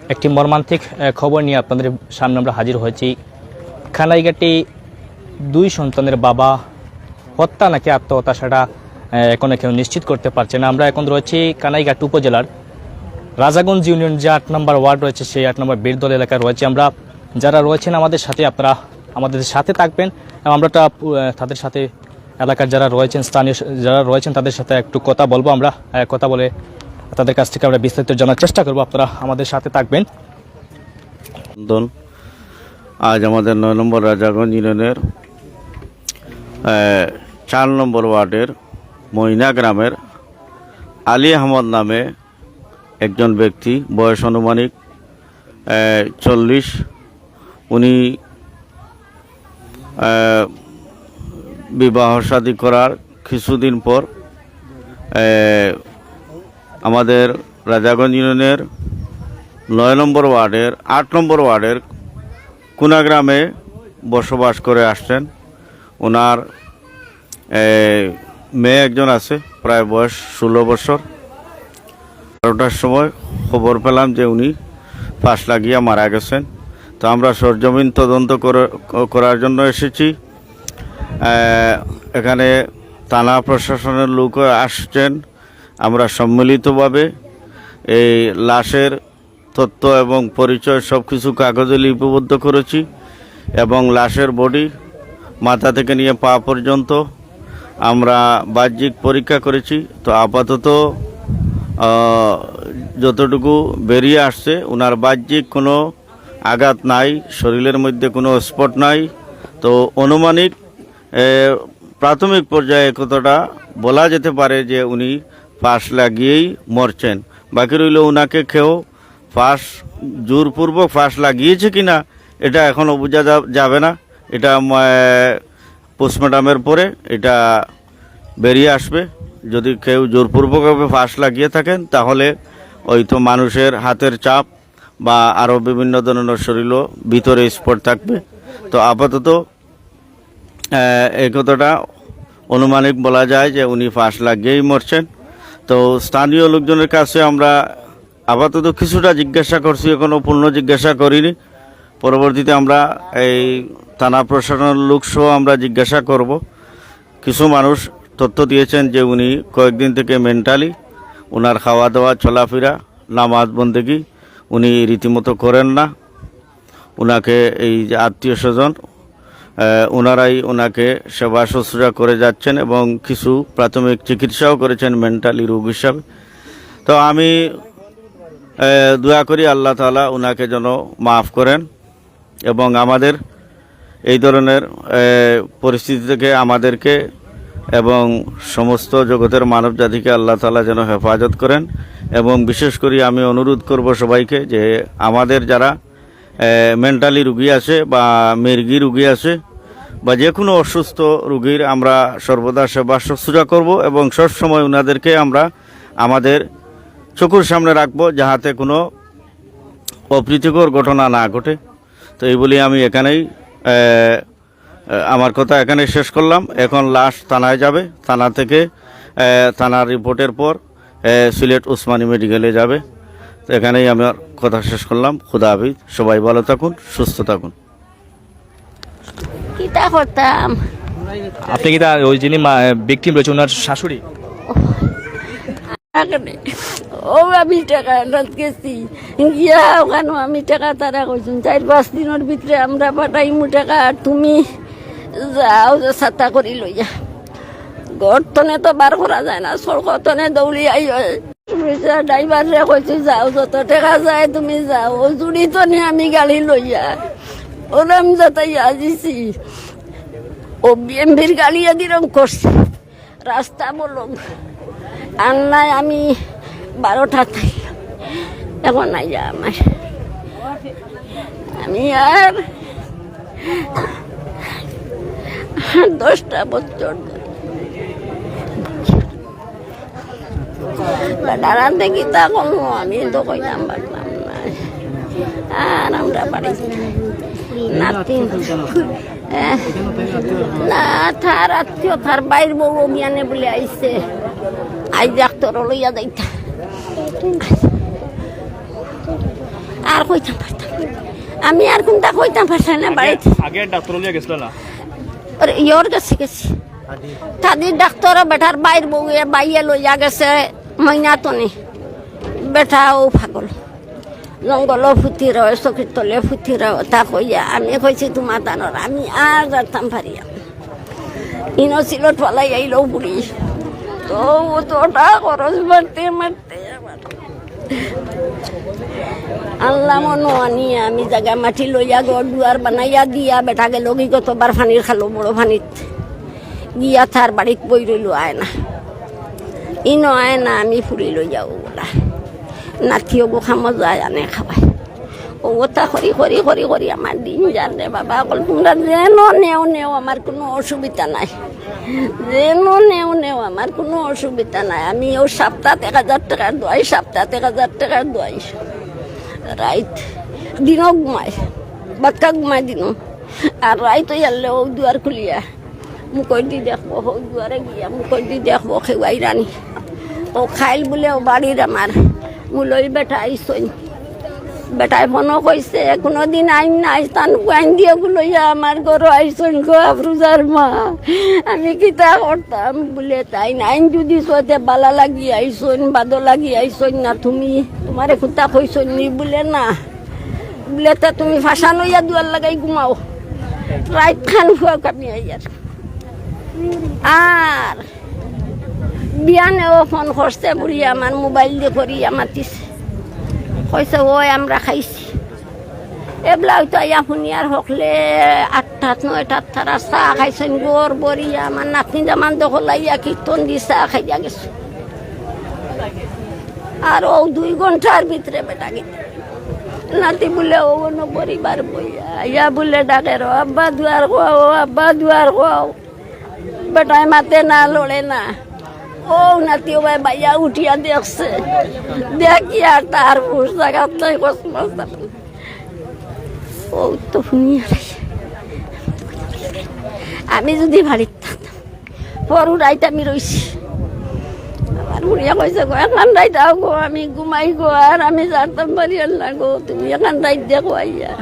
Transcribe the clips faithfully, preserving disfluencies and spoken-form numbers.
একটি মর্মান্তিক আহ, খবর নিয়ে আপনাদের সামনে আমরা হাজির হয়েছি। কানাইঘাটে দুই সন্তানের বাবা হত্যা নাকি আত্মহত্যা, সেটা আহ, এখনো কেউ নিশ্চিত করতে পারছে না। আমরা এখন রয়েছি কানাইঘাট উপজেলার রাজাগঞ্জ ইউনিয়ন, যে আট নম্বর ওয়ার্ড রয়েছে, সেই আট নম্বর বীরদল এলাকায় রয়েছে আমরা। যারা রয়েছেন আমাদের সাথে, আপনারা আমাদের সাথে থাকবেন এবং আমরা তা, আহ, তাদের সাথে, এলাকার যারা রয়েছেন, স্থানীয় স-, যারা রয়েছেন, তাদের সাথে একটু কথা বলবো আমরা। আহ, কথা বলে তাদের কাছ থেকে আমরা বিস্তারিত জানার চেষ্টা করবো। আপনারা আমাদের সাথে থাকবেন। নন্দন, আজ আমাদের নয় নম্বর রাজাগঞ্জ ইউনিয়নের, আহ, চার নম্বর ওয়ার্ডের ময়না গ্রামের আলী আহমদ নামে একজন ব্যক্তি, বয়স আনুমানিক, আহ, চল্লিশ। উনি, আহ, বিবাহ শাদী করার কিছুদিন পর, আহ, আমাদের রাজাগঞ্জ ইউনিয়নের নয় নম্বর ওয়ার্ডের, আট নম্বর ওয়ার্ডের কুনা গ্রামে বসবাস করে আসছেন। ওনার, এ, মেয়ে একজন আছে, প্রায় বয়স ষোলো বছর। বারোটার সময় খবর পেলাম যে উনি ফাঁস লাগিয়া মারা গেছেন। তো আমরা সরজমিন তদন্ত করে, করার জন্য এসেছি। এ, এখানে থানা প্রশাসনের লোক আসছেন। আমরা সম্মিলিতভাবে এই লাশের তথ্য এবং পরিচয় সব কিছু কাগজে লিপিবদ্ধ করেছি এবং লাশের বডি, মাথা থেকে নিয়ে পা পর্যন্ত, আমরা বাহ্যিক পরীক্ষা করেছি। তো আপাতত, আহ, যতটুকু বেরিয়ে আসছে, ওনার বাহ্যিক কোনো আঘাত নাই, শরীরের মধ্যে কোনো স্পট নাই। তো আনুমানিক, এ, প্রাথমিক পর্যায়ে কতটা বলা যেতে পারে যে উনি ফাঁস লাগিয়েই মরছেন। বাকি রইল ওনাকে কেউ ফাঁস, জোরপূর্বক ফাঁস লাগিয়েছে কিনা, এটা এখনও বোঝা যা-, যাবে না। এটা, উম, আহ, পোস্টমর্টমের পরে এটা বেরিয়ে আসবে। যদি কেউ জোরপূর্বকভাবে ফাঁস লাগিয়ে থাকেন, তাহলে হয়তো মানুষের হাতের ছাপ বা আরও বিভিন্ন ধরনের শরীরও ভিতরে স্পট থাকবে। তো আপাতত, আহ, এই কথাটা আনুমানিক বলা যায় যে উনি ফাঁস লাগিয়েই মরছেন। তো স্থানীয় লোকজনের কাছে আমরা আপাতত কিছুটা জিজ্ঞাসা করছি, এখনও পূর্ণ জিজ্ঞাসা করিনি। পরবর্তীতে আমরা এই থানা প্রশাসনের লোকসহ আমরা জিজ্ঞাসা করব। কিছু মানুষ তথ্য দিয়েছেন যে উনি কয়েকদিন থেকে মেন্টালি, ওনার খাওয়া দাওয়া, চলাফেরা, নামাজ বন্দেগি উনি রীতিমতো করেন না। ওনাকে এই যে আত্মীয় স্বজন, আহ, ওনারাই ওনাকে সেবা শুশ্রূষা করে যাচ্ছেন এবং কিছু প্রাথমিক চিকিৎসাও করেছেন মেন্টালি রোগ হিসাবে। তো আমি, আহ, দোয়া করি আল্লাহ তাআলা ওনাকে যেন মাফ করেন এবং আমাদের এই ধরনের, আহ, পরিস্থিতি থেকে আমাদেরকে এবং সমস্ত জগতের মানব জাতিকে আল্লাহ তাআলা যেন হেফাজত করেন। এবং বিশেষ করে আমি অনুরোধ করব সবাইকে যে আমাদের যারা, আহ, মেন্টালি রুগী আছে বা মির্গি রুগী আছে বা যে কোনো অসুস্থ রুগীর আমরা সর্বদা সেবা শুশ্রূষা করব এবং সবসময় ওনাদেরকে আমরা আমাদের চোখের সামনে রাখবো, যাহাতে কোনো অপ্রীতিকর ঘটনা না ঘটে। তো এই বলি আমি এখানেই, আহ, আহ, আমার কথা এখানে শেষ করলাম। এখন লাশ থানায় যাবে, থানা থেকে, আহ, থানার রিপোর্টের পর, আহ, সিলেট উসমানী মেডিকেলে যাবে। তো এখানেই আমার কথা শেষ করলাম। খুদা হাফিজ, সবাই ভালো থাকুন, সুস্থ থাকুন। কিতা করতাম? আপনি কি তার ওই যিনি মা-, ভিকটিম রয়েছে, ওনার শাশুড়ি? ও, আমি টাকা আনাত গেছি, গিয়া ওখানো আমি টাকা তারা কইছইন, চাইর পাঁচ দিনর ভিতরে আমরা পাঠাইমু টাকা, আর তুমি যাও যে ছাতা করি লইয়া। ঘর তনে তো বার করা যায় না, সড়ক তনে দৌড়ি আই হয়। ড্রাইভাররে কইছি, "যাও, যত টাকা যায় তুমি যাও।" ও জুড়ি তনে আমি গাড়ি লইয়া ওরাম যাতাই আজিছি। ও বিএমপির গাড়ি এদিরম করছে। রাস্তা বলক। আর নাই আমি বারোটা থাইলাম। এখন আইয়া আমার। আমি আর দশটা বছর ধরে দাঁড়ান দেখি তা কম আমি তো কইতাম পারতাম না। আর আমরা বাড়ি নাতি, না, তার আত্মীয়, তার বাইর বউ অভিয়ানে বলে আইছে। আই যাক তোর লইয়া যাইতা। আর কইতাম পারতাম না। আমি আর কুনটা কইতাম পারতাম না বাড়িত। আগে ডাক্তার লইয়া গেছলা না? ওর ইয়র গেছে গেছি। তাদের ডাক্তারও বেটার বাইর বউয়ে বাইয়ে লইয়া গেছে ময়না তনে। বেটাও পাগল। জঙ্গলও ফুতি রয়, চকির তলে ফুতি রয়, তা কইয়া আমি কইছি, "তোমার দানর আমি আর যাইতাম পারিয়ার না।" ইনো সিলট ফালাই আইলেও বুড়ি। তো অতটা খরচ মারতে মারতে আমার আল্লাহ মনো আনিয়া আমি জাগা মাটি লইয়া ঘর দুয়ার বানাইয়া দিয়া বেটা গেল কি গতবার পানির খালো বড় পানিত গিয়া তার বাড়িত বই রইল আয় না। ইনো আয় না আমি ফুড়ি লইয়া ওগুলা। নাতিও গো খামো যায় আনে খাওয়ায়। ও ওটা করি করি করি করি আমার দিন যার রে বাবা। অকল তোমরা যেন নেও নেও আমার কোনো অসুবিধা নাই। যেন নেও নেও আমার কোনো অসুবিধা নাই। আমি ও সপ্তাহ এক হাজার টাকার দোয়াই, সপ্তাহ এক হাজার টাকার দোয়াই। রাইত দিনও ঘুমাই, বাক্কা ঘুমাই দিনও। আর রাইত ইয়ারলে ও দুয়ার খুলিয়া মুখর দি দেখবো, হৌ দুয়ারে গিয়া মুখর দি দেখবো, কেউ আইরা নি। ও খাইল বুলে ও বাড়ির আমার মুলই বেটা আইসইন। বেটায় ফোনও কইছে, "কোনোদিন আইন নাই, তান গুয়াইন দিয়ে গুলইয়া আমার ঘরো আইসইন গো আফরুজার মা।" আমি কিতা করতাম বুলে, "তাই নাইন যদি সোতে বালা লাগি আইসইন, বাদো লাগি আইসইন না তুমি, তোমারে কুতা কইসইন নি?" বুলে, "না।" বুলে, "তা তুমি ফাঁসান অইয়া দুয়ার লাগাই ঘুমাও, রাইত খান ফুয়াও কামি আইয়ার।" আর বিয়ানেও ফোন করছে বুড়ি আমার, মোবাইল দি করিয়া মাতিছে, কইছে, "ওই আমরা খাইছি।" এবলা হয়তো আইয়া হুনিয়ার হকলে আটটাত নয়টাত তারা চা খাইছইন, ঘর ভরিয়া আমার নাতনি জামান দখল আইয়া কীর্তন দি চা খাইয়া গেছে। আর ও দুই ঘন্টার ভিতরে বেটা গেছে। নাতি বুলে ও অন্য পরিবার বইয়া, ইয়া বুলে ডাকে, "ও আব্বা দুয়ার কও, ও আব্বা দুয়ার কও।" বেটায় মাতে না, লড়ে না। ও নাতি ও ভাই বাইয়া উঠিয়া দেখছে, দেখি আর তার হুশ জাগাত নাই, কসমস। ও তো হুনিয়া নাই। আমি যদি বাড়িত থাকতাম, পরু রাইত আমি রইছি। আমার বুড়িয়া কইছে গো, "এখন রাইত আও গো, আমি ঘুমাই গো, আর আমি জানতাম পারি আর না গো, তুমি এখন রাইত দেখো আইয়া,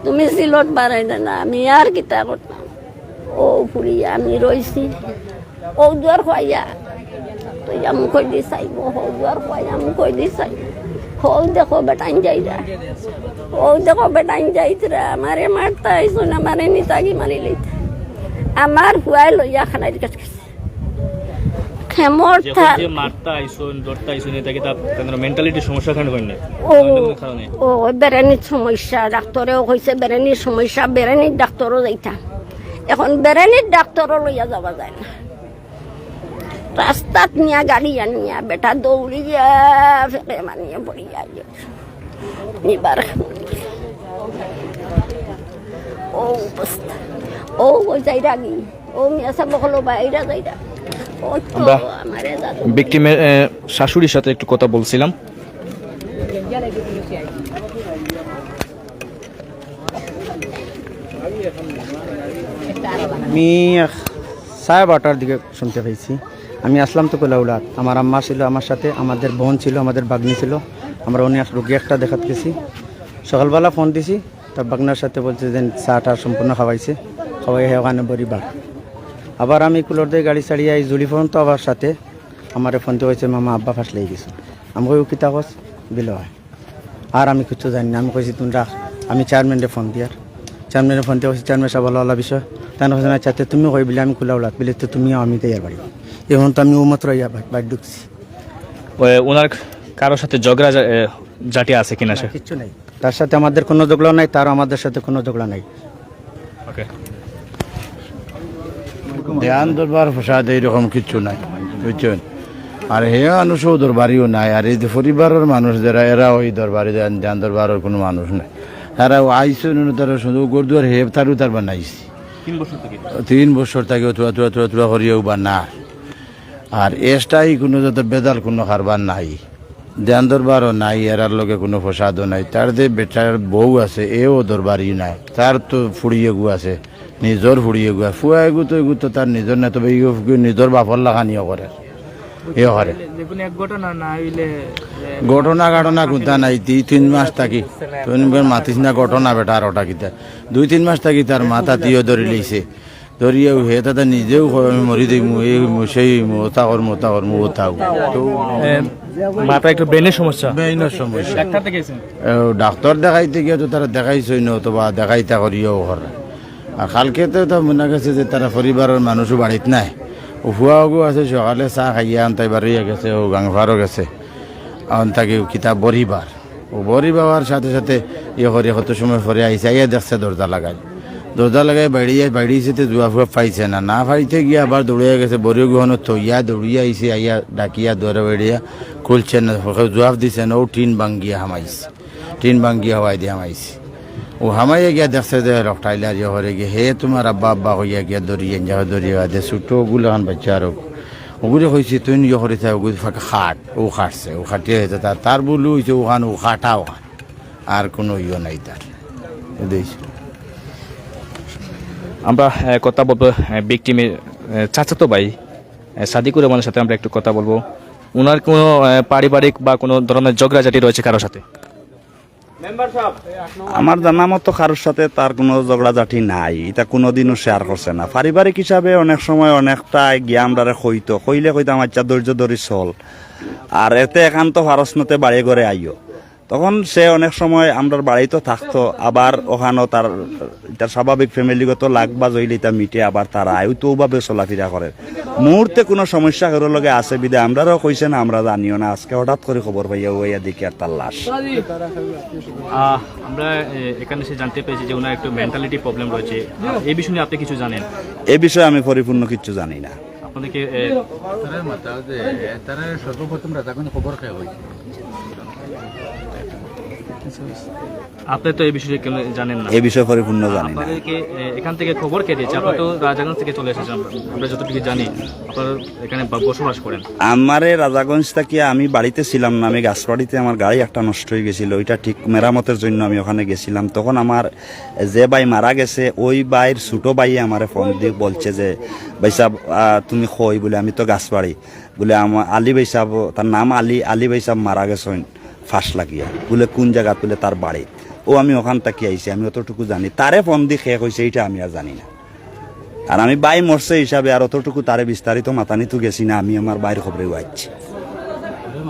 তুমি সিলট বাড়াই দে না, আমি আর কিতা করতাম।" ও ফুড়ি আমি রইছি, ও দুয়ার খুয়াইয়া, তো ইয়া মুখই দি চাইবো, হো দুয়ার খুয়াইয়া মুখই দি চাইবো। হো দেখো বেটাইন যাইরা, ও দেখো বেটাইন যাইতরা, আমারে মারতা আইসো না, আমারে নিতাগি মারি লইতা। আমার হুয়াই লইয়া খানাইর কাছে গেছে। খেমর যে থার যে মারতা আইসো, ধরতা আইসো, এটা কি তা তাদের মেন্টালিটি সমস্যা কারণে হয় না? ও, অন্য কোনো কারণে? ও, বেরেনির সমস্যা, ডাক্তারেও কইছে বেরেনির সমস্যা, বেরেনির ডাক্তারও যাইতা। এখন বেরেনির ডাক্তারও লইয়া যাওয়া যায় না। রাস্তাত নিয়া গাড়ি আনিয়া বেটা দৌড়িয়া ফেলে মানিয়ে পড়িয়া আইয়ে। নিবার ও অবস্থা। ও, ও যাইরা গি। ও মিয়া সাব বকলো বাইরা যাইরা। ও তো আমরা আমারে দাদু। ভিকটিমের, এ, শাশুড়ির সাথে একটু কথা বলছিলাম। আমি এক সাড়ে বারোটার দিকে শুনতে পাইছি। আমি আসলাম তো কোলাউলাত, আমার আম্মা ছিল আমার সাথে, আমাদের বোন ছিল, আমাদের ভাগ্নি ছিল। আমরা অনেক রোগী একটা দেখাত গেছি। সকালবেলা ফোন দিছি, তার ভাগ্নার সাথে বলছে যে চা টা সম্পূর্ণ খাওয়াইছে, খাওয়াই হে ওখানে বড়ি বার। আবার আমি কুলোর দিয়ে গাড়ি ছাড়িয়ে এই জুলি ফোন তো আবার সাথে আমারে ফোন দিয়ে কইছে, "মামা আব্বা ফাঁস লেগে গেছে।" আমি কই, "ও কিতা কস?" বিলো হয়। আর আমি কিচ্ছু জানি না। আমি কইছি, "তুমি রাখ, আমি চেয়ারম্যানরে ফোন দিয়ার।" চেয়ারম্যানরে ফোন দিয়ে কইছি, "চেয়ারম্যান সাহেব, ভালো ভালো বিষয়।" তাই না কইছে, "না, চাচা, তুমি কই?" বলে, "আমি কুলাউলাত।" বলে, "তো তুমি আমি তো ইয়ার বাড়ি।" এখন তো আমি ও মাত্র ইয়া বাইর, বাইর ঢুকছি। ওনার কারোর সাথে ঝগড়া জা-, এ, ঝাঁটি আছে কিনা না, সে? কিচ্ছু নাই। তার সাথে আমাদের কোনো ঝগড়া নাই, তার আমাদের সাথে কোনো ঝগড়া নাই। ওকে। দেয়ান দরবার ফসাদ এইরকম কিচ্ছু নাই, বুঝছেন? আর হে মানুষও দরবারিও নাই। আর এই যে পরিবারের মানুষ যারা, এরা ওই দরবারি দেয়ান, দেয়ান দরবারের কোনো মানুষ নাই। তারা ও আইসন, তারা শুধু গরদুয়ার হে তারু তার বানাইছি। তিন বছর থেকে? তিন বছর থেকে তুয়া, তুয়া, তুয়া, তুয়া করিয়াও বা না। আর এস্টাই কোনো যত বেদাল কোনো কারবার নাই। দেয়ান দরবারও নাই, এরার লগে কোনো ফসাদও নাই। তার যে বেটার বউ আছে, এও দরবারি নাই। তার তো ফুড়িয়েগু আছে, নিজর ফুড়িয়েগু আছে। ফুয়াইগু তো এগু তো তার নিজর না, তবে ইগু নিজর বাপর লাখানিও করে। এ হরে। যে কোনো এক ঘটনা না হইলে, এ, ঘটনা ঘটনা কুন্তা নাই, দুই তিন মাস থাকি। তুই নিবেন মাতিস না ঘটনা বেটা, আর ওটা কিতা? দুই তিন মাস থাকি তার মাথা দিয়েও ধরি লইছে। ধরিয়াও হে তাতে নিজেও কয়, "আমি মরি দিমু, এই হইমু, সেই হইমু, ওতা করমু, ওতা করমু, ওতাও।" তো এ, মাথা একটু ব্রেনের সমস্যা। ব্রেনের সমস্যা। ডাক্তার দেখাইছেন? এ, ডাক্তার দেখাইতে গিয়া তো তারা দেখাইছই না, অথবা দেখাইতা করিয়াও করে। আর কালকে তো তা মনে গেছে যে তারা পরিবারের মানুষও বাড়িত নাই। ও ফুয়া ওগু আছে, সকালে চা খাইয়া আনতাই বারইয়া গেছে, ও গাঙফারও গেছে। আন তাকে কিতা বরিবার। ও বরিবার সাথে সাথে ইয়ে করে কত সময় পরে আইছে, আইয়া দেখছে দরজা লাগাই। দরজা লাগাই বাইড়িয়া, বাইড়িছে তে জুয়া ফুয়া পাইছে না। না পাইতে গিয়া আবার দৌড়িয়া গেছে, বড়ি গুহানো থইয়া দৌড়িয়া আইছে, আইয়া ডাকিয়া দৌড়ে বাইড়িয়া খুলছে না, জুয়াফ দিছে না, ও টিন ভাঙ্গিয়া হামাইছে। টিন ভাঙ্গিয়া হওয়াই দিয়া হামাইছে। ও হামাইয়া গিয়া দেখছে যে রক্তাইলার ইয়ে করে গিয়া, "হে তোমার আব্বা, আব্বা," কইয়া গিয়া দরিয়া, যা দরিয়া দে ছোট ওগুলো খান বাচ্চা আর ওগু। ওগুলো কইছে, "তুই ইয়ে করে থাক, ওগুলো ফাঁকা খাট।" ও খাটছে, ও খাটিয়ে হয়েছে তার, তার ভুল হয়েছে, ওখান ও খাটা ওখান। আর কোনো ইয়ে নাই তার। বুঝেছ? আমরা, এ, কথা বলবো, এ, ভিকটিমের, এ, চাচাতো ভাই, এ, সাদিকুর রহমানের সাথে আমরা একটু কথা বলবো। ওনার কোনো, এ, পারিবারিক বা কোনো ধরনের ঝগড়াঝাটি রয়েছে কারোর সাথে? আমার জানা মতো কারোর সাথে তার কোনো ঝগড়াঝাটি নাই, এটা কোনোদিনও শেয়ার করছে না। পারিবারিক হিসাবে অনেক সময় অনেকটা গিয়া আমরারে কইতো, কইলে কইতাম, "আচ্ছা, ধৈর্য ধরি চল, আর এতে একান্ত ফারস নতে বাড়ি ঘরে আইও।" তখন সে অনেক সময় আমরার বাড়িত থাকতো, আবার ওখানো তার, তার স্বাভাবিক ফ্যামিলিগত লাগ বা জইলিতা মিটে, আবার তারা আয়ু তো ওভাবে চলাফেরা করে। মুহূর্তে কোনো সমস্যা কারোর লগে আছে বিদে আমরারও কইছে না, আমরা জানিও না। আজকে হঠাৎ করে খবর পাইয়া ও আইয়া দেখি আর তার লাশ। আহ, আমরা, এ, এখানে এসে জানতে পেরেছি যে ওনার একটু মেন্টালিটি প্রবলেম রয়েছে। এই বিষয় নিয়ে আপনি কিছু জানেন? এ বিষয়ে আমি পরিপূর্ণ কিচ্ছু জানি না। আপনাদেরকে, এ, তারা মাতা যে, তারা সর্বপ্রথম রাজাগঞ্জ খবর কে হয়েছে? আপনি তো এই বিষয়ে কেন জানেন না? এ বিষয়ে পরিপূর্ণ জানি না। আপনাদেরকে, এ, এখান থেকে খবর কে দিয়েছে? আপনারা তো রাজাগঞ্জ থেকে চলে এসেছেন, আমরা, আমরা যতটুকু জানি, আপনারা এখানে বা-, বসবাস করেন। আমারে রাজাগঞ্জ থেকে, আমি বাড়িতে ছিলাম না, আমি গাছবাড়িতে আমার গাড়ি একটা নষ্ট হয়ে গেছিল, ওইটা ঠিক মেরামতের জন্য আমি ওখানে গেছিলাম। তখন আমার যে ভাই মারা গেছে, ওই ভাইর ছোট ভাই আমারে ফোন দিয়ে বলছে যে, "ভাই সাহেব, আহ, তুমি কই?" বলে, "আমি তো গাছবাড়ি।" বলে, "আমা-, আলী ভাই সাহেব, তার নাম আলী, আলী ভাই সাহেব মারা গেছেন ফাঁস লাগিয়া।" বলে, "কোন জায়গা?" বলে, "তার বাড়ি।" ও, আমি ওখান থেকে আইছি, আমি অতটুকু জানি। তারে ফোন দিয়ে কে কইছে, এইটা আমি আর জানি না। আর আমি ভাই মরছে হিসাবে আর অতটুকু তারে বিস্তারিত মাতানিত গেছি না, আমি আমার ভাইর খবরে আইছি।